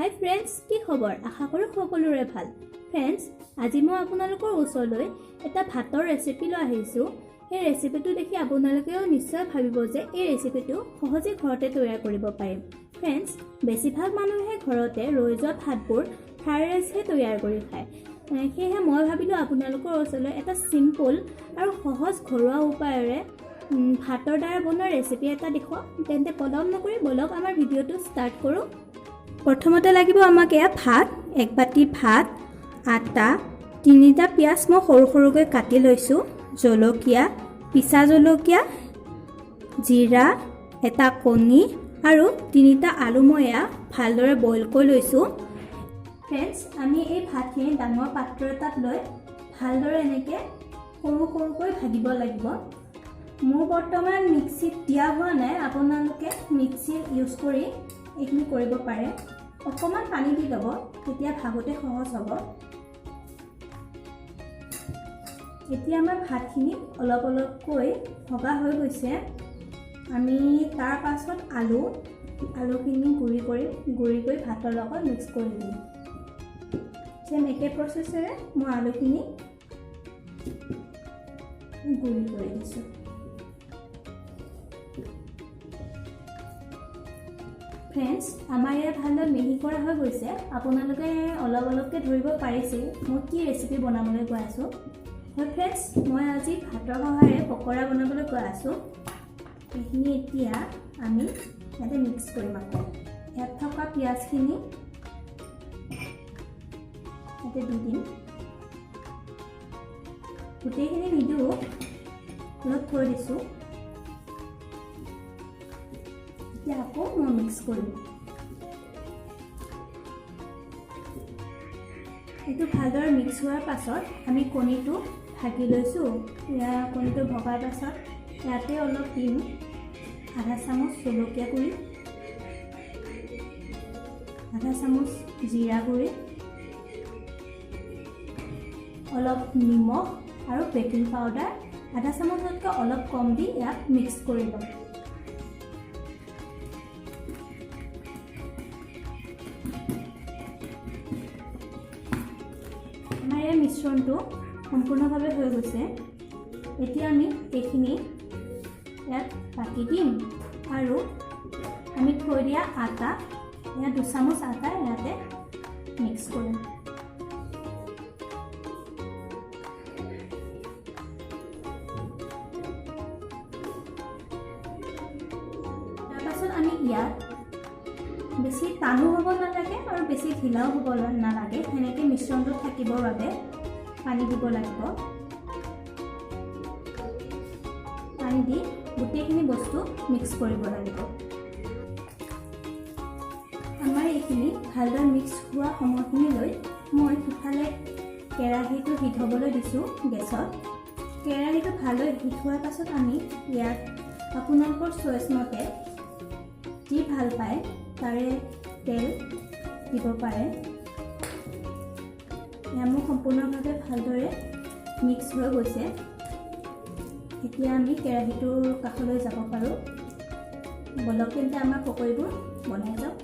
হাই friends, কি খবৰ? আশা কৰোঁ সকলোৰে ভাল। ফ্ৰেণ্ডছ, আজি মই আপোনালোকৰ ওচৰলৈ এটা ভাতৰ ৰেচিপি লৈ আহিছোঁ। সেই ৰেচিপিটো দেখি আপোনালোকেও নিশ্চয় ভাবিব যে এই ৰেচিপিটো সহজে ঘৰতে তৈয়াৰ কৰিব পাৰিম। ফ্ৰেণ্ডছ, বেছিভাগ মানুহে ঘৰতে ৰৈ যোৱা ভাতবোৰ ফ্ৰাইড ৰাইচহে তৈয়াৰ কৰি খায়। সেয়েহে মই ভাবিলোঁ আপোনালোকৰ ওচৰলৈ এটা চিম্পল আৰু সহজ ঘৰুৱা উপায়েৰে ভাতৰ দ্বাৰা বনোৱা ৰেচিপি এটা দেখুৱাওঁ। তেন্তে পলম নকৰি ব'লক আমাৰ ভিডিঅ'টো ষ্টাৰ্ট কৰোঁ। প্ৰথমতে লাগিব আমাক এয়া ভাত, এক বাতি ভাত, আটা, তিনিটা পিঁয়াজ মই সৰু সৰুকৈ কাটি লৈছোঁ, জলকীয়া, পিছা জলকীয়া, জিৰা, এটা কণী আৰু তিনিটা আলু মই এয়া ভালদৰে বইল কৰি লৈছোঁ। ফ্ৰেণ্ডছ, আমি এই ভাতখিনি ডাঙৰ পাত্ৰ এটাত লৈ ভালদৰে এনেকৈ সৰু সৰুকৈ ভাগিব লাগিব। মোৰ বৰ্তমান মিক্সিত দিয়া হোৱা নাই, আপোনালোকে মিক্সি ইউজ কৰি এইখিনি কৰিব পাৰে। অকণমান পানী দি ল'ব, তেতিয়া ভাগোতে সহজ হ'ব। এতিয়া আমাৰ ভাতখিনি অলপ অলপকৈ ভগা হৈ গৈছে। আমি তাৰ পাছত আলুখিনি গুড়ি কৰিম, গুড়ি কৰি ভাতৰ লগত মিক্স কৰি দিম। চেম একে প্ৰচেছেৰে মই আলুখিনি গুড়ি কৰি দিছোঁ। ফ্ৰেণ্ডছ, আমাৰ ইয়াত ভালদৰে মিহি কৰা হৈ গৈছে। আপোনালোকে অলপ অলপকৈ ধৰিব পাৰিছে মই কি ৰেচিপি বনাবলৈ গৈ আছোঁ। হয় ফ্ৰেণ্ডছ, মই আজি ভাতৰ সহায়েৰে পকৰা বনাবলৈ গৈ আছোঁ। এইখিনি এতিয়া আমি ইয়াতে মিক্স কৰিম। আকৌ ইয়াত থকা পিঁয়াজখিনি ইয়াতে দি দিম। গোটেইখিনি নিদিওঁ, অলপ থৈ দিছোঁ। এতিয়া আকৌ মই মিক্স কৰিম। এইটো ভালদৰে মিক্স হোৱাৰ পাছত আমি কণীটো ভাগি লৈছোঁ। ইয়াৰ কণীটো ভগাৰ পাছত ইয়াতে অলপ দিম আধা চামুচ জলকীয়া গুড়ি, আধা চামুচ জিৰা গুড়ি, অলপ নিমখ আৰু বেকিং পাউডাৰ আধা চামুচতকৈ অলপ কম দি ইয়াক মিক্স কৰি ল'ম। আমাৰ ইয়াৰ মিশ্ৰণটো সম্পূৰ্ণভাৱে হৈ গৈছে। এতিয়া আমি এইখিনি ইয়াত বাকি দিম আৰু আমি থৈ দিয়া আটা, ইয়াত 2 চামুচ আটা ইয়াতে মিক্স কৰিম। তাৰপাছত আমি ইয়াত বেছি টানো হ'ব নালাগে আৰু বেছি ঢিলাও হ'ব নালাগে, সেনেকৈ মিশ্ৰণটো থাকিবৰ বাবে পানী দিব লাগিব। পানী দি গোটেইখিনি বস্তু মিক্স কৰিব লাগিব। আমাৰ এইখিনি ভালদৰে মিক্স হোৱা সময়খিনিলৈ মই সিফালে কেৰাহীটো হিট হ'বলৈ দিছোঁ গেছত। কেৰাহীটো ভালদৰে হিট হোৱাৰ পাছত আমি ইয়াত আপোনালোকৰ চইচ মতে যি ভাল পায় তাৰে তেল দিব পাৰে। এয়া মোৰ সম্পূৰ্ণভাৱে ভালদৰে মিক্স হৈ গৈছে। এতিয়া আমি কেৰাহীটোৰ কাষলৈ যাব পাৰোঁ। ব'লক তেন্তে আমাৰ পকৰীবোৰ বনাই যাওক।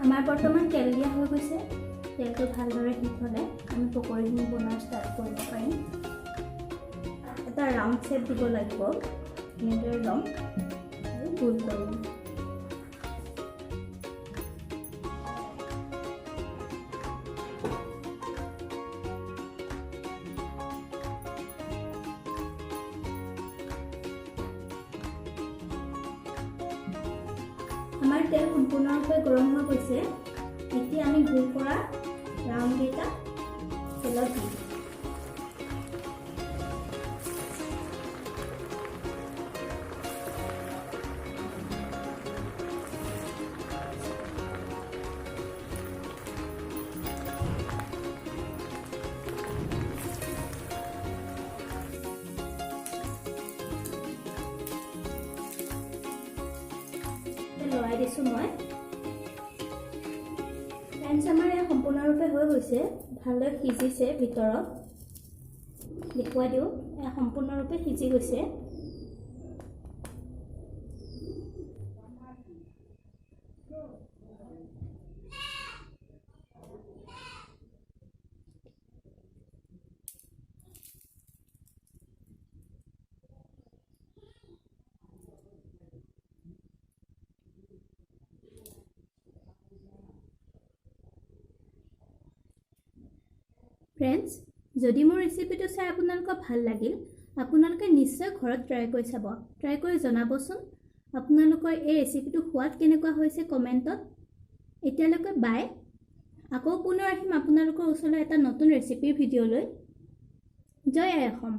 আমাৰ বৰ্তমান তেল দিয়া হৈ গৈছে। তেলটো ভালদৰে হিট হ'লে আমি পকৰীখিনি বনোৱা ষ্টাৰ্ট কৰিব পাৰিম। এটা ৰাউণ্ড শ্বেপ দিব লাগিব, এনেদৰে ল'ম আৰু গোল কৰিম। আমাৰ তেল সম্পূৰ্ণৰূপে গৰম হৈ গৈছে। এতিয়া আমি গোল কৰা ৰাউণ্ডকেইটা তেলত দিম। লৰাই দিছোঁ মই। ফ্ৰেণ্ডছ, আমাৰ এয়া সম্পূৰ্ণৰূপে হৈ গৈছে, ভালদৰে সিজিছে ভিতৰত। দেখুৱাই দিওঁ, এয়া সম্পূৰ্ণৰূপে সিজি গৈছে। ফ্ৰেণ্ডছ, যদি মোৰ ৰেচিপিটো চাই আপোনালোকৰ ভাল লাগিল, আপোনালোকে নিশ্চয় ঘৰত ট্ৰাই কৰি চাব। ট্ৰাই কৰি জনাবচোন আপোনালোকৰ এই ৰেচিপিটো সোৱাদ কেনেকুৱা হৈছে কমেণ্টত। এতিয়ালৈকে বাই, আকৌ পুনৰ আহিম আপোনালোকৰ ওচৰলৈ এটা নতুন ৰেচিপিৰ ভিডিঅ' লৈ। জয় আই অসম।